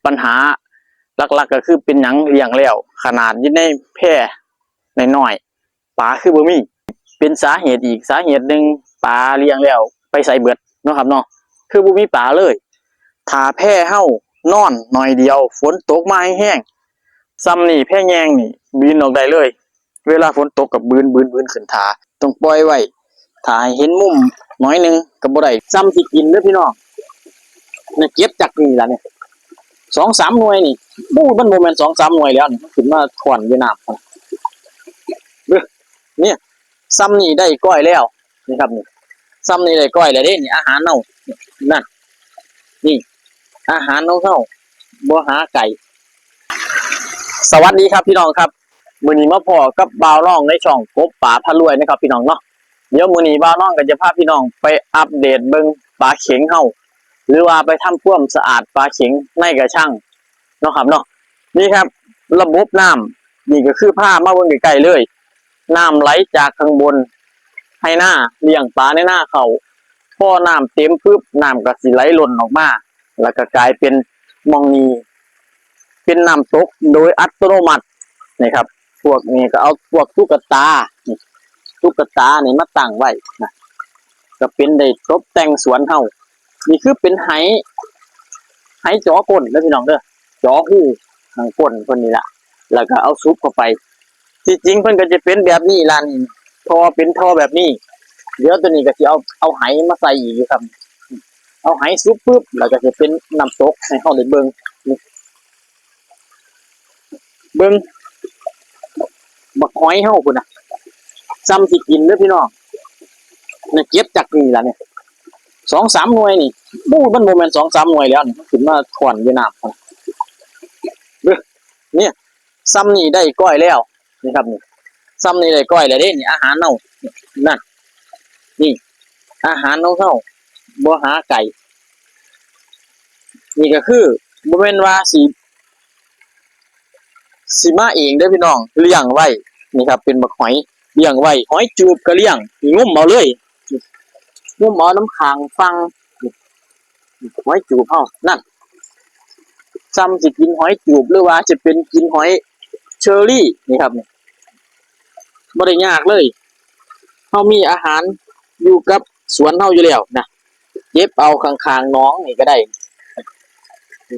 ບັນຫາຫຼັກໆກໍຄືເປັນຫຍັງລ້ຽງແລ້ວ ຂະໜາດຢູ່ໃນແພນ້ອຍໆ ປາຄືບໍ່ມີ ເປັນສາເຫດອີກສາເຫດໜຶ່ງ ປາລ້ຽງແລ້ວໄປໃສເບິດເນາະຄັບເນາະ ຄືບໍ່ມີປາເລີຍ. ຖ້າແພເຮົານອນໜ້ອຍດຽວ ຝົນຕົກມາແຮງໆ ຊ່ຳນີ້ແພແຍງນີ້ບິນອອກໄດ້ເລີຍ. ເວລາຝົນຕົກກໍບືນໆໆຂຶ້ນຖ້າ ຕ້ອງປ່ອຍໄວ້ ຖ້າໃຫ້ເຫັນມຸມໜ້ອຍໜຶ່ງກໍບໍ່ໄດ້. ຊ່ຳຊິກິນເດີພີ່ນ້ອງ ນະ ເກັບຈັກນີ້ລະນີ້ ສອງສາມໜ່ວຍນີ້ ບໍ່ ມັນບໍ່ແມ່ນສອງສາມໜ່ວຍແລ້ວນີ້ ມັນຂຶ້ນມາຖ້ວນຢູ່ນ້ຳ ເບິ່ງ ນີ້ ຊ່ຳນີ້ໄດ້ກ້ອຍແລ້ວ ນີ້ຄັບນີ້ ຊ່ຳນີ້ໄດ້ກ້ອຍແລ້ວເດ້ນີ້ ອາຫານເຮົາ ນັ້ນ ນີ້ ອາຫານຂອງເຮົາ ບໍ່ຫາໄກ. ສະຫວັດດີຄັບພີ່ນ້ອງຄັບ ມື້ນີ້ມາພໍ້ກັບບ່າວລອງໃນຊ່ອງກົບປາພາລວຍນະຄັບພີ່ນ້ອງເນາະ. ດຽວມື້ນີ້ບ່າວລອງກໍຈະພາພີ່ນ້ອງໄປອັບເດດເບິ່ງປາເຂັງເຮົາ ຫຼືວ່າໄປທຳຄວາມສະອາດປາເຂັງໃນກະຊັງເນາະຄັບເນາະ. ນີ້ຄັບ ລະບົບນ້ຳ ນີ້ກໍຄືພາມາເບິ່ງໃກ້ໆເລີຍ ນ້ຳໄຫຼຈາກຂ້າງບົນໄຮ່ນາ ລ້ຽງປາໃນນາເຂົ້າ ພໍນ້ຳເຕັມປຶບ ນ້ຳກໍຊິໄຫຼຫຼົ່ນອອກມາ ແລ້ວກໍກາຍເປັນ ໝ່ອງນີ້ເປັນນ້ຳຕົກໂດຍອັດຕະໂນມັດນີ້ຄັບ. ພວກນີ້ກໍເອົາພວກຕຸກກະຕາ ຕຸກກະຕານີ້ມາຕັ້ງໄວ້ນະ ກໍເປັນໄດ້ຕົບແຕ່ງສວນເຮົາ. ນີ້ຄືເປັນໄຫ ໄຫຈໍກົ້ນເດີພີ່ນ້ອງເດີ ຈໍຮູຂ້າງກົ້ນເພິ່ນນີ້ລະ ແລ້ວກໍເອົາສຸບເຂົ້າໄປ. ທີ່ຈິງເພິ່ນກໍຈະເປັນແບບນີ້ລະນີ້ ທໍ່ເປັນທໍ່ແບບນີ້. ດຽວໂຕນີ້ກໍຊິເອົາ ເອົາໄຫມາໃສ່ອີກຢູ່ຄັບ ເອົາໄຫສຸບປຶບ ແລ້ວກໍຊິເປັນນ້ຳຕົກໃຫ້ເຮົາໄດ້ເບິ່ງ. ນີ້ ເບິ່ງ ບັກຫອຍເຮົາພຸ້ນນະ ຊ່ຳຊິກິນເດີພີ່ນ້ອງ ນະ ເກັບຈັກນີ້ລະນີ້ ສອງສາມໜ່ວຍນີ້ ບໍ່ ມັນບໍ່ແມ່ນສອງສາມໜ່ວຍແລ້ວນີ້ ມັນຂຶ້ນມາຖ້ວນຢູ່ນ້ຳ ເບິ່ງ ນີ້ ຊ່ຳນີ້ໄດ້ກ້ອຍແລ້ວ ນີ້ຄັບນີ້ ຊ່ຳນີ້ໄດ້ກ້ອຍແລ້ວເດ້ນີ້ ອາຫານເຮົາ ນັ້ນ ນີ້ ອາຫານຂອງເຮົາ ບໍ່ຫາໄກ. ນີ້ກໍຄືບໍ່ແມ່ນວ່າຊິ ຊິມາເອງເດີພີ່ນ້ອງ ລ້ຽງໄວ້ ນີ້ຄັບ ເປັນບັກຫອຍລ້ຽງໄວ້ ຫອຍຈູບກໍລ້ຽງ ງຸ້ມເອົາເລີຍ ງຸ້ມເອົານຳຂ້າງຝັ່ງ ຫອຍຈູບເຮົານັ້ນ ຊ່ຳຊິກິນຫອຍຈູບ ຫຼືວ່າຈະເປັນກິນຫອຍເຊີຣີນີ້ຄັບ ບໍ່ໄດ້ຍາກເລີຍ ເຮົາມີອາຫານຢູ່ກັບສວນເຮົາຢູ່ແລ້ວນະ ເກັບເອົາຂ້າງໆໜອງນີ້ກໍໄດ້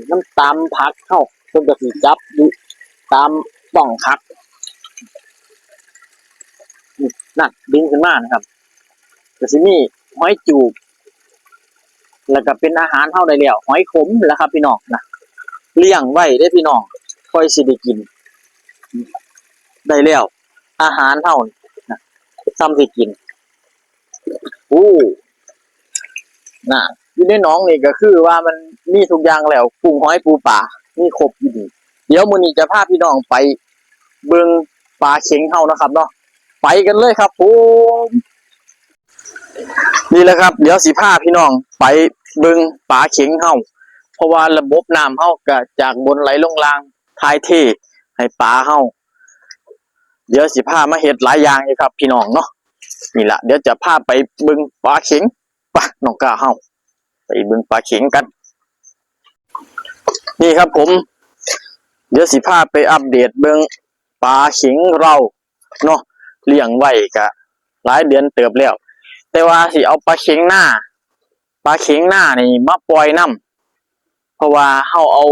ມັນຕາມຜັກເຮົາ ເພິ່ນກໍຊິຈັບຢູ່ຕາມປ່ອງຜັກ ນັ້ນ ດຶງຂຶ້ນມານະຄັບ ກໍຊິມີຫອຍຈູບ ແລ້ວກໍເປັນອາຫານເຮົາໄດ້ແລ້ວ ຫອຍຂົມລະຄັບພີ່ນ້ອງນະ ລ້ຽງໄວ້ເດ້ພີ່ນ້ອງ ຄ່ອຍຊິໄດ້ກິນ ໄດ້ແລ້ວ ອາຫານເຮົານະ ຊ່ຳຊິກິນ ໂອ້ ນະ ຢູ່ໃນໜອງນີ້ກໍຄືວ່າມັນມີທຸກຢ່າງແລ້ວ ກຸ້ງ ຫອຍ ປູ ປາ ມີຄົບຢູ່ນີ້. ດຽວມື້ນີ້ຈະພາພີ່ນ້ອງໄປເບິ່ງປາເຂັງເຮົານະຄັບເນາະ ໄປກັນເລີຍຄັບຜົມ. ນີ້ແຫຼະຄັບ ດຽວຊິພາພີ່ນ້ອງໄປເບິ່ງປາເຂັງເຮົາ ເພາະວ່າລະບົບນ້ຳເຮົາກະຈາກບົນໄຫຼລົງລ່າງ ຖ່າຍເທໃຫ້ປາເຮົາ. ດຽວຊິພາມາເຮັດຫຼາຍຢ່າງຢູ່ຄັບພີ່ນ້ອງເນາະ. ນີ້ລະ ດຽວຈະພາໄປເບິ່ງປາເຂັງ. ໄປ ນ້ອງກ້າວເຮົາ ໄປເບິ່ງປາເຂັງກັນ. ນີ້ຄັບຜົມ ດຽວຊິພາໄປອັບເດດເບິ່ງປາເຂັງເຮົາເນາະ ລ້ຽງໄວ້ກະຫຼາຍເດືອນເຕີບແລ້ວ ແຕ່ວ່າຊິເອົາປາເຂັງນາ ປາເຂັງນານີ້ມາປ່ອຍນຳ ເພາະວ່າເຮົາເອົາ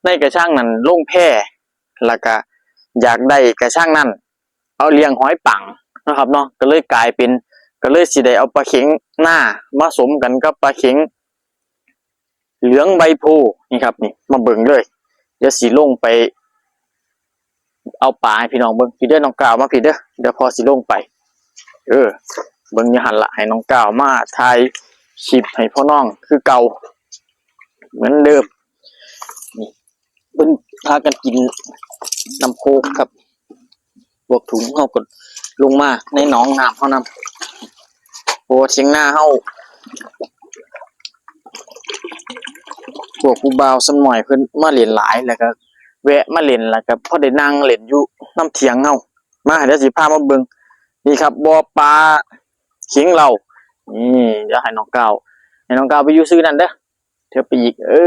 ໃນກະຊັງນັ້ນລົງແພ ແລ້ວກະຢາກໄດ້ກະຊັງນັ້ນ ເອົາລ້ຽງຫອຍປັງເນາະຄັບເນາະ ກໍເລີຍກາຍເປັນ ກໍເລີຍຊິໄດ້ເອົາປາເຂັງນາມາສົມກັນກັບປາເຂັງເຫຼືອງໃບໂພ ນີ້ຄັບ ນີ້ ມາເບິ່ງເລີຍ. ດຽວຊິລົງໄປເອົາປາໃຫ້ພີ່ນ້ອງເບິ່ງ. ພີ່ເດີ ນ້ອງກ້າວ ມາພີ່ເດີ ດຽວພໍ່ຊິລົງໄປ ເອີ ເບິ່ງຢູ່ຫັ້ນລະ ໃຫ້ນ້ອງກ້າວມາຖ່າຍຄລິບໃຫ້ພໍ່ນ້ອງຄືເກົ່າ ເໝືອນເດີມ. ນີ້ ເພິ່ນພາກັນກິນນ້ຳໂຄກຄັບ. ພວກຖົງເຮົາກໍລົງມາໃນໜອງນ້ຳເຮົານຳ ເພາະວ່າຖຽງນາເຮົາ ພວກຜູ້ບ່າວສ່ຳນ້ອຍເພິ່ນມາຫຼິ້ນຫຼາຍ ແລ້ວກໍແວະມາຫຼິ້ນ ແລ້ວກໍພໍໄດ້ນັ່ງຫຼິ້ນຢູ່ນຳຖຽງເຮົາ. ມາ ດຽວຊິພາມາເບິ່ງ ນີ້ຄັບ ບໍ່ປາເຂັງເຮົາ ນີ້ ດຽວໃຫ້ນ້ອງກ້າວ ໃຫ້ນ້ອງກ້າວໄປຢູ່ຊື່ນັ້ນເດີ. ເທື່ອໄປອີກ ເອີ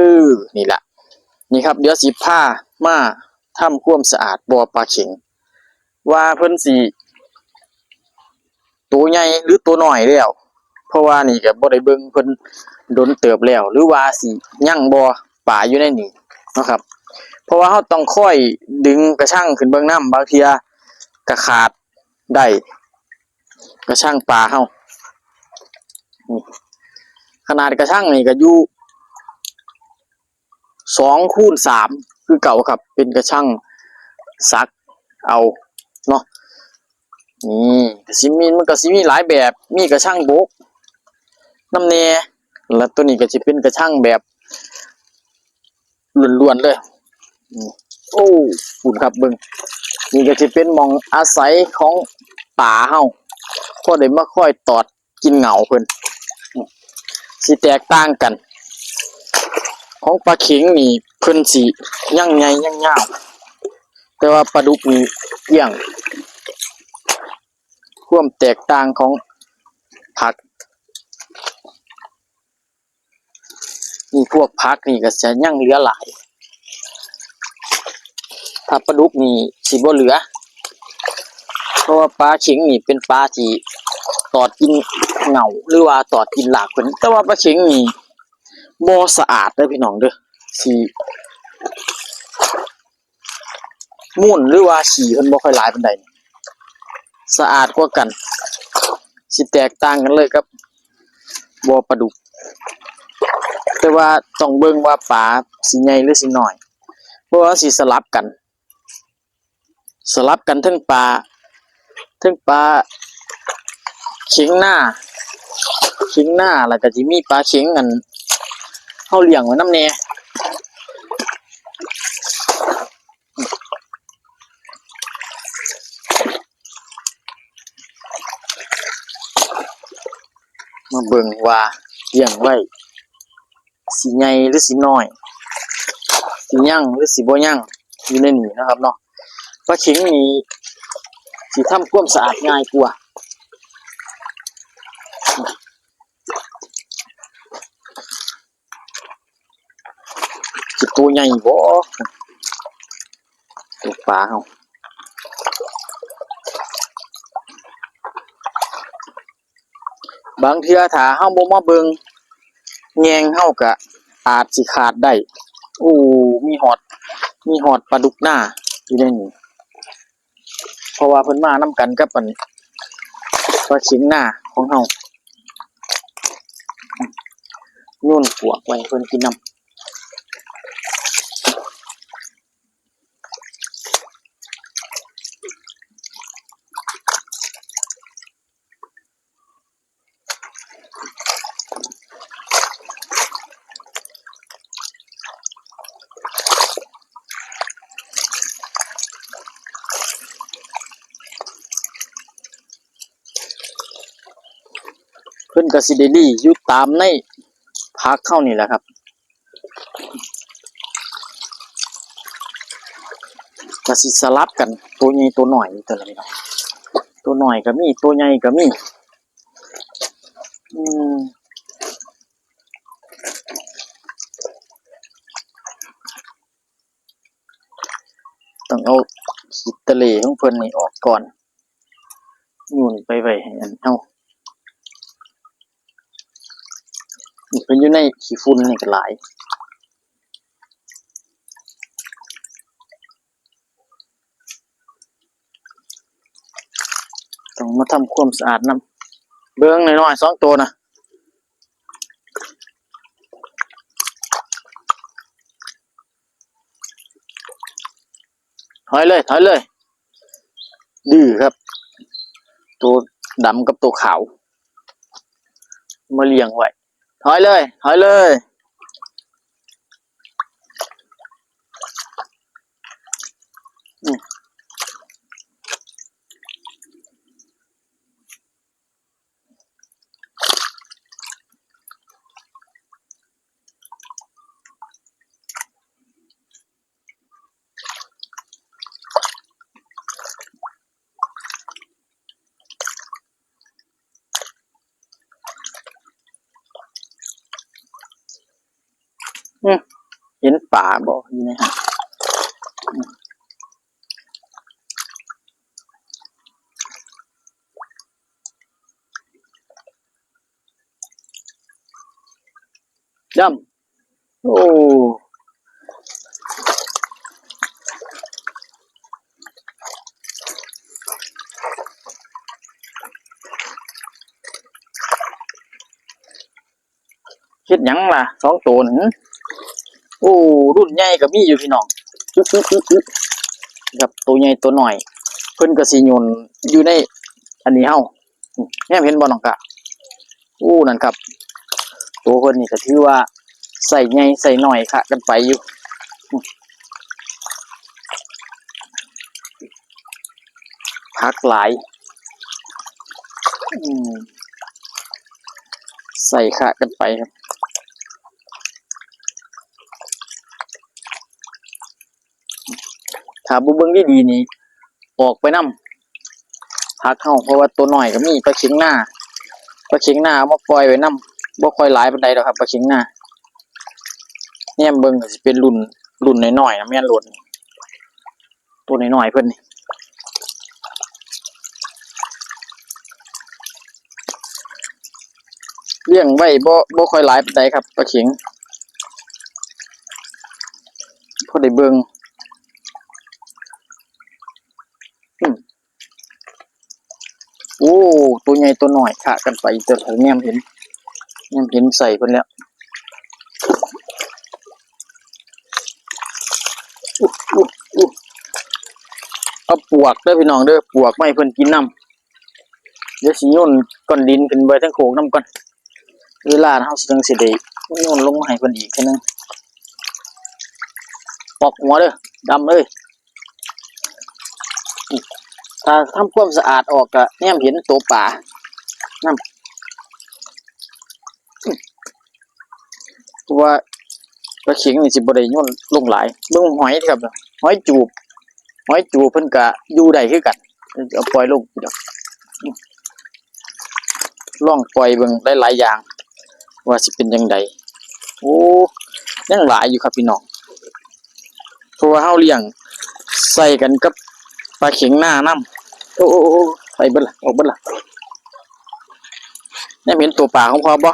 ນີ້ລະ ນີ້ຄັບ ດຽວຊິພາມາທຳຄວາມສະອາດບໍ່ປາເຂັງ ວ່າເພິ່ນຊິໂຕໃຫຍ່ ຫຼື ໂຕນ້ອຍແລ້ວ ເພາະວ່ານີ້ກະບໍ່ໄດ້ເບິ່ງເພິ່ນດົນເຕີບແລ້ວ ຫຼືວ່າຊິຍັງບໍ່ ປາຢູ່ໃນນີ້ເນາະຄັບ ເພາະວ່າເຮົາຕ້ອງຄອຍດຶງກະຊັງຂຶ້ນເບິ່ງນຳ ບາງເທື່ອກະຂາດໄດ້ ກະຊັງປາເຮົາ ນີ້ ຂະໜາດກະຊັງນີ້ກະຢູ່ ສອງຄູນສາມ ຄືເກົ່າຄັບ ເປັນກະຊັງສັກເອົາເນາະ ນີ້ກະຊິມີ ມັນກະຊິມີຫຼາຍແບບ ມີກະຊັງບົກນຳແດ່ ແລະ ໂຕນີ້ກະຊິເປັນກະຊັງແບບລ້ວນໆເລີຍ ໂອ້ ພຸ້ນຄັບ ເບິ່ງ ນີ້ກະຊິເປັນໝ່ອງອາໄສຂອງປາເຮົາ ພໍໄດ້ມາຄອຍຕອດ ກິນເຫງົາເພິ່ນ ຊິແຕກຕ່າງກັນ ຂອງປາເຂັງນີ້ເພິ່ນຊິຍັງໃຫຍ່ຍັງຍາວ ແຕ່ວ່າປາດຸກນີ້ກ້ຽງ ຄວາມແຕກຕ່າງຂອງຜັກ ນີ້ພວກຜັກນີ້ກະຈະຍັງເຫຼືອຫຼາຍ ຖ້າປາດຸກນີ້ຊິບໍ່ເຫຼືອ ເພາະວ່າປາເຂັງນີ້ເປັນປາທີ່ຕອດກິນເຫງົາ ຫຼືວ່າຕອດກິນລາກເພິ່ນ ແຕ່ວ່າປາເຂັງນີ້ບໍ່ສະອາດເດີພີ່ນ້ອງເດີ ຂີ້ມູນ ຫຼືວ່າຂີ້ເພິ່ນບໍ່ຄ່ອຍຫຼາຍປານໃດ ສະອາດກວ່າກັນ ຊິແຕກຕ່າງກັນເລີຍກັບບໍ່ປາດຸກ ແຕ່ວ່າຕ້ອງເບິ່ງວ່າປາຊິໃຫຍ່ ຫຼື ຊິນ້ອຍ ເພາະວ່າຊິສະຫຼັບກັນ ສະຫຼັບກັນເທິງປາ ເທິງປາເຂັງນາ ເຂັງນາ ແລ້ວກະຊິມີປາເຂັງອັນເຮົາລ້ຽງໄວ້ນຳແດ່ ມາເບິ່ງວ່າລ້ຽງໄວ້ ຊິໃຫຍ່ ຫຼື ຊິນ້ອຍ ຊິຍັງ ຫຼື ຊິບໍ່ຍັງ ຢູ່ໃນນີ້ເນາະຄັບເນາະ ປາເຂັງນີ້ຊິທຳຄວາມສະອາດງ່າຍກວ່າ ຊິໂຕໃຫຍ່ບໍ່ ໂຕປາເຮົາ ບາງເທື່ອຖ້າເຮົາບໍ່ມາເບິ່ງ ແຍງເຮົາກະອາດຊິຂາດໄດ້ ໂອ້ ມີຮອດ ມີຮອດປາດຸກນາຢູ່ໃນນີ້ ເພາະວ່າເພິ່ນມານຳກັນກັບອັນປາເຂັງນາຂອງເຮົາ ໂຍນພວກໄວ້ໃຫ້ເພິ່ນກິນນຳ. ເພິ່ນກະຊິໄດ້ລີ້ຢູ່ຕາມໃນຜັກເຮົານີ້ແຫຼະຄັບ ກະຊິສະຫຼັບກັນ ໂຕໃຫຍ່ໂຕນ້ອຍ ໂຕນ້ອຍກະມີ ໂຕໃຫຍ່ກະມີ ອືມ ຕ້ອງເອົາຂີ້ຕະເຫຼຂອງເພິ່ນນີ້ອອກກ່ອນ ໂຍນໄປໄວ້ໃຫ້ອັນເຮົາ ເພິ່ນຢູ່ໃນຂີ້ຝຸ່ນນີ້ກະຫຼາຍ ຕ້ອງມາທຳຄວາມສະອາດນຳ ເບິ່ງນ້ອຍໆ ສອງໂຕນະ ຖອຍເລີຍ ຖອຍເລີຍ ດື້ຄັບ ໂຕດຳກັບໂຕຂາວ ມາລ້ຽງໄວ້ ຖອຍເລີຍ ຖອຍເລີຍ. ຊິ ເຫັນປາບໍ່ຢູ່ໃນຫັ້ນ? ດຳ ໂອ້ ເຮັດຫຍັງລະສອງໂຕນັ້ນ? ໂອ້ ລຸ້ນໃຫຍ່ກໍມີຢູ່ພີ່ນ້ອງ ອຶໆໆໆ ຄັບ ໂຕໃຫຍ່ໂຕນ້ອຍ ເພິ່ນກໍຊິໂຍນຢູ່ໃນອັນນີ້ເຮົາ ແນມເຫັນບໍ່ນ້ອງກະ? ໂອ້ ນັ້ນຄັບ ໂຕເພິ່ນນີ້ກໍຖືວ່າໄຊໃຫຍ່ໄຊນ້ອຍຄະກັນໄປຢູ່. ຜັກຫຼາຍ ອືມ ໃສ່ຄະກັນໄປຄັບ. ຖ້າບໍ່ເບິ່ງດີໆນີ້ ອອກໄປນຳຜັກເຮົາ ເພາະວ່າໂຕນ້ອຍກໍມີ ປາເຂັງນາ ປາເຂັງນາເອົາມາປ່ອຍໄວ້ນຳ ບໍ່ຄ່ອຍຫຼາຍປານໃດດອກຄັບ ປາເຂັງນາ. ແນມເບິ່ງກໍຊິເປັນລຸ້ນ ລຸ້ນນ້ອຍໆນະ ແມ່ນໂລດ ໂຕນ້ອຍໆເພິ່ນນີ້ ລ້ຽງໄວ້ບໍ່ ບໍ່ຄ່ອຍຫຼາຍປານໃດຄັບ ປາເຂັງ ພໍໄດ້ເບິ່ງ. ອືມ ໂອ້ ໂຕໃຫຍ່ໂຕນ້ອຍຄະກັນໄປ ແຕ່ແນມເຫັນ ແນມເຫັນໄຊເພິ່ນແລ້ວ. ອຸ ອຸ ອຸ ເອົາປວກເດີພີ່ນ້ອງເດີ ປວກມາໃຫ້ເພິ່ນກິນນຳ. ດຽວຊິໂຍນກ້ອນດິນຂຶ້ນໄວ້ເທິງໂຄກນຳກ່ອນ ເວລາເຮົາຊິ ຈັ່ງຊິໄດ້ໂຍນລົງມາໃຫ້ເພິ່ນອີກເທື່ອໜຶ່ງ. ອອກຫົວເດີ ດຳເອີຍ. ຖ້າທຳຄວາມສະອາດອອກກະແນມເຫັນໂຕປານຳ ເພາະວ່າປາເຂັງນີ້ຊິບໍ່ໄດ້ໂຍນລົງຫຼາຍ. ເບິ່ງຫອຍເດ້ຄັບ ຫອຍຈູບ ຫອຍຈູບເພິ່ນກະຢູ່ໄດ້ຄືກັນ ເອົາປ່ອຍລົງ ລອງປ່ອຍເບິ່ງຫຼາຍໆຢ່າງວ່າຊິເປັນຈັ່ງໃດ. ໂອ້ ຍັງຫຼາຍຢູ່ຄັບພີ່ນ້ອງ ເພາະວ່າເຮົາລ້ຽງໃສ່ກັນກັບປາເຂັງນານຳ. ໂອ້ ໂອ້ ໂອ້ ໄປເບິດລະ ອອກເບິດລະ. ຍັງເຫັນໂຕປາຂອງພໍ່ບໍ່?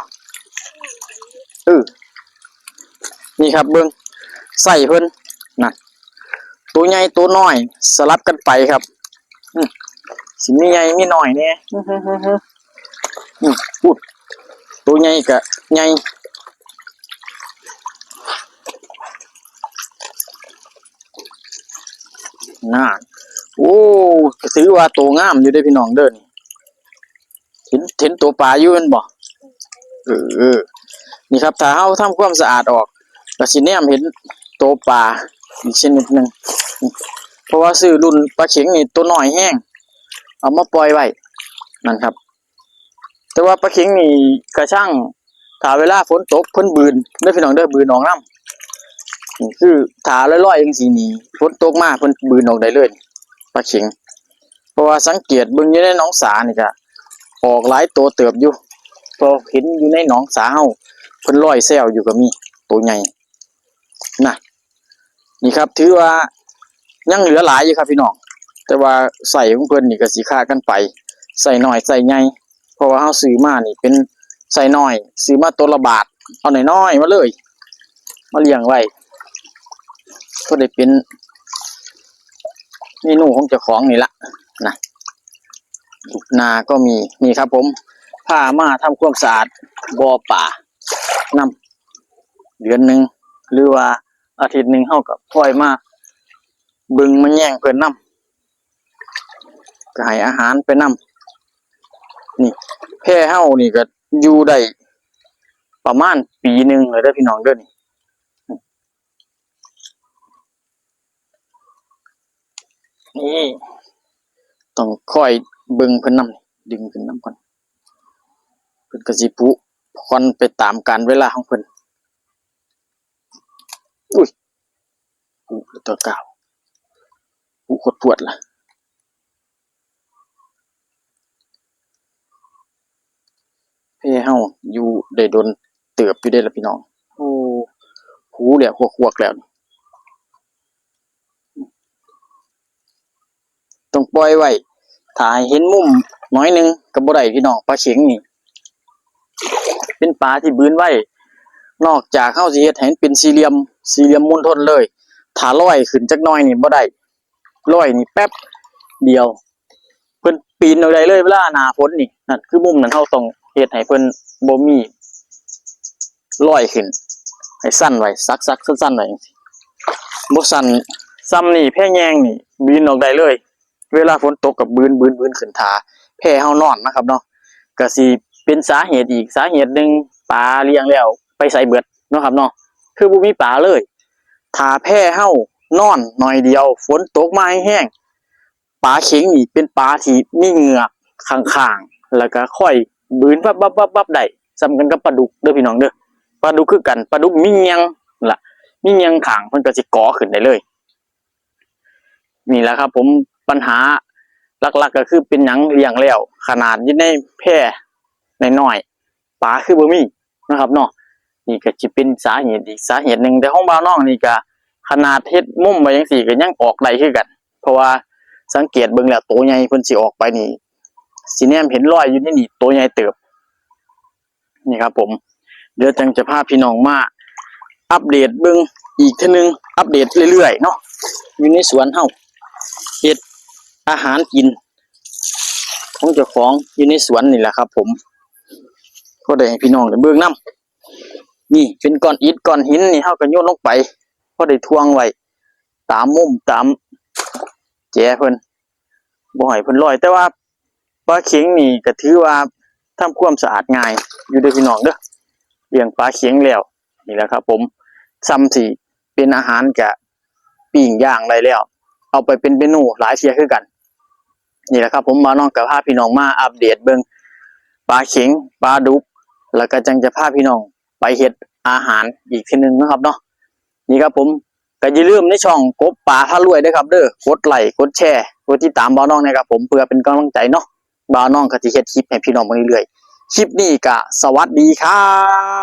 ເອີ ນີ້ຄັບ ເບິ່ງໄຊເພິ່ນນະ ໂຕໃຫຍ່ໂຕນ້ອຍສະຫຼັບກັນໄປຄັບ. ອືມ ຊິມີໃຫຍ່ມີນ້ອຍແດ່. ອືມ ພຸ້ນ ໂຕໃຫຍ່ກະໃຫຍ່ ນັ້ນ. ໂອ້ ກໍຖືວ່າໂຕງາມຢູ່ເດ້ພີ່ນ້ອງເດີ ນີ້. ເຫັນ ເຫັນໂຕປາຢູ່ແມ່ນບໍ່? ເອີ ນີ້ຄັບ ຖ້າເຮົາທຳຄວາມສະອາດອອກ ກໍຊິແນມເຫັນໂຕປາອີກຊະນິດໜຶ່ງ ເພາະວ່າຊື້ລຸ້ນປາເຂັງນີ້ໂຕນ້ອຍແຮງ ເອົາມາປ່ອຍໄວ້ ນັ້ນຄັບ. ແຕ່ວ່າປາເຂັງນີ້ກະຊ່າງ ຖ້າເວລາຝົນຕົກເພິ່ນບືນເດີພີ່ນ້ອງເດີ ບືນອອກນຳ. ນີ້ຄືຖ້າລອຍໆຈັ່ງຊີ້ນີ້ ຝົນຕົກມາເພິ່ນບືນອອກໄດ້ເລີຍ ປາເຂັງ. ເພາະວ່າສັງເກດເບິ່ງຢູ່ໃນໜອງສານີ້ກະອອກຫຼາຍໂຕເຕີບຢູ່ ເພາະເຫັນຢູ່ໃນໜອງສາເຮົາ ເພິ່ນລອຍແຊວຢູ່ກໍມີ ໂຕໃຫຍ່ນະ. ນີ້ຄັບ ຖືວ່າຍັງເຫຼືອຫຼາຍຢູ່ຄັບພີ່ນ້ອງ ແຕ່ວ່າໄຊຂອງເພິ່ນນີ້ກໍຊິຄະກັນໄປ ໄຊນ້ອຍໄຊໃຫຍ່ ເພາະວ່າເຮົາຊື້ມານີ້ເປັນໄຊນ້ອຍ ຊື້ມາໂຕລະບາດ ເອົານ້ອຍໆມາເລີຍ ມາລ້ຽງໄວ້ພໍໄດ້ເປັນເມນູຂອງເຈົ້າຂອງນີ້ລະນະ. ນາກໍມີ ນີ້ຄັບຜົມ ພາມາທຳຄວາມສະອາດບໍ່ປານຳ ເດືອນໜຶ່ງ ຫຼືວ່າອາທິດໜຶ່ງ ເຮົາກໍຄ່ອຍມາເບິ່ງມາແຍງເພິ່ນນຳ ກໍໃຫ້ອາຫານໄປນຳ. ນີ້ ແພເຮົານີ້ກໍຢູ່ໄດ້ປະມານປີໜຶ່ງແລ້ວເດີພີ່ນ້ອງເດີ ນີ້. ນີ້ ຕ້ອງຄອຍເບິ່ງເພິ່ນນຳ ດຶງຂຶ້ນນຳກ່ອນ ເພິ່ນກໍຊິຜຸຜ່ອນໄປຕາມການເວລາຂອງເພິ່ນ. ອຸ້ຍ ອຸ ຕົວກາວ ອຸ ໂຄດປວດລະ. ແພເຮົາຢູ່ໄດ້ດົນເຕີບຢູ່ເດ້ລະພີ່ນ້ອງ. ໂອ້ ໂຄ ປູແລ້ວ ຄວກໆແລ້ວ ຕ້ອງປ່ອຍໄວ້ ຖ້າໃຫ້ເຫັນມຸມໜ້ອຍໜຶ່ງກໍບໍ່ໄດ້ພີ່ນ້ອງ. ປາເຂັງນີ້ເປັນປາທີ່ບືນໄວ ນອກຈາກເຮົາຊິເຮັດໃຫ້ມັນເປັນສີ່ຫຼ່ຽມ ສີ່ຫຼ່ຽມມົນທົນເລີຍ ຖ້າລອຍຂຶ້ນຈັກໜ້ອຍນີ້ບໍ່ໄດ້ ລອຍນີ້ແປັບດຽວ ເພິ່ນປີນອອກໄດ້ເລີຍເວລາໜ້າຝົນນີ້. ນັ້ນຄືມຸມນັ້ນ ເຮົາຕ້ອງເຮັດໃຫ້ເພິ່ນບໍ່ມີລອຍຂຶ້ນ ໃຫ້ສັ້ນໄວ້ ສັກໆສັ້ນໆໄວ້ຈັ່ງຊີ້ ບໍ່ຊັ້ນສ່ຳນີ້ແພແຍງນີ້ບືນອອກໄດ້ເລີຍ. ເວລາຝົນຕົກກໍບືນໆໆຂຶ້ນ ຖ້າແພເຮົານອນນະຄັບເນາະ ກໍຊິເປັນສາເຫດອີກສາເຫດໜຶ່ງ ປາລ້ຽງແລ້ວໄປໃສເບິດເນາະຄັບເນາະ ຄືບໍ່ມີປາເລີຍ. ຖ້າແພເຮົານອນໜ້ອຍດຽວ ຝົນຕົກມາແຮງໆ ປາເຂັງນີ້ເປັນປາທີ່ມີເງືອກຂ້າງໆ ແລ້ວກໍຄອຍບືນວັບໆໆໄດ້ ສ່ຳກັນກັບປາດຸກເດີພີ່ນ້ອງເດີ. ປາດຸກຄືກັນ ປາດຸກມີງຽງລະ ມີງຽງຂ້າງ ເພິ່ນກໍຊິເກາະຂຶ້ນໄດ້ເລີຍ. ນີ້ລະຄັບຜົມ ບັນຫາຫຼັກໆກໍຄືເປັນຫຍັງລ້ຽງແລ້ວ ຂະໜາດຢູ່ໃນແພນ້ອຍໆ ປາຄືບໍ່ມີນະຄັບເນາະ. ນີ້ກໍຊິເປັນສາເຫດອີກສາເຫດໜຶ່ງ ແຕ່ຂອງບ່າວນ້ອງນີ້ກໍຂະໜາດເຮັດມຸມໄວ້ຈັ່ງຊີ້ກໍຍັງອອກໄດ້ຄືກັນ ເພາະວ່າສັງເກດເບິ່ງແລ້ວ ໂຕໃຫຍ່ເພິ່ນຊິອອກໄປນີ້ ຊິແນມເຫັນລອຍຢູ່ໃນນີ້ ໂຕໃຫຍ່ເຕີບ. ນີ້ຄັບຜົມ ດຽວຈັ່ງຈະພາພີ່ນ້ອງມາອັບເດດເບິ່ງອີກເທື່ອໜຶ່ງ ອັບເດດເລື້ອຍໆເນາະ ຢູ່ໃນສວນເຮົາ ເຮັດອາຫານກິນຂອງເຈົ້າຂອງຢູ່ໃນສວນນີ້ແຫຼະຄັບຜົມ ພໍໄດ້ໃຫ້ພີ່ນ້ອງໄດ້ເບິ່ງນຳ. ນີ້ເປັນກ້ອນອິດກ້ອນຫີນນີ້ ເຮົາກໍໂຍນລົງໄປ ພໍໄດ້ຖ່ວງໄວ້ຕາມມຸມຕາມແຈເພິ່ນ ບໍ່ໃຫ້ເພິ່ນລອຍ. ແຕ່ວ່າປາເຂັງນີ້ກໍຖືວ່າທຳຄວາມສະອາດງ່າຍຢູ່ເດີພີ່ນ້ອງເດີ ລ້ຽງປາເຂັງແລ້ວ ນີ້ແຫຼະຄັບຜົມ ສ່ຳຊິເປັນອາຫານກະປີ້ງຍ່າງໄດ້ແລ້ວ ເອົາໄປເປັນເມນູຫຼາຍເທື່ອຄືກັນ. ນີ້ແຫຼະຄັບຜົມ ບ່າວນ້ອງກໍພາພີ່ນ້ອງມາອັບເດດເບິ່ງປາເຂັງ ປາດຸກ ແລ້ວກໍຈັ່ງຈະພາພີ່ນ້ອງໄປເຮັດອາຫານອີກເທື່ອໜຶ່ງເນາະຄັບເນາະ. ນີ້ຄັບຜົມ ກໍຢ່າລືມໃນຊ່ອງກົບປາພາລວຍເດີຄັບເດີ ກົດໄລ້ກົດແຊ ກົດຕິດຕາມບ່າວນ້ອງແດ່ຄັບຜົມ ເພື່ອເປັນກຳລັງໃຈເນາະ ບ່າວນ້ອງກໍຊິເຮັດຄລິບໃຫ້ພີ່ນ້ອງເບິ່ງເລື້ອຍໆ. ຄລິບນີ້ກໍສະຫວັດດີຄັ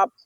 ບ.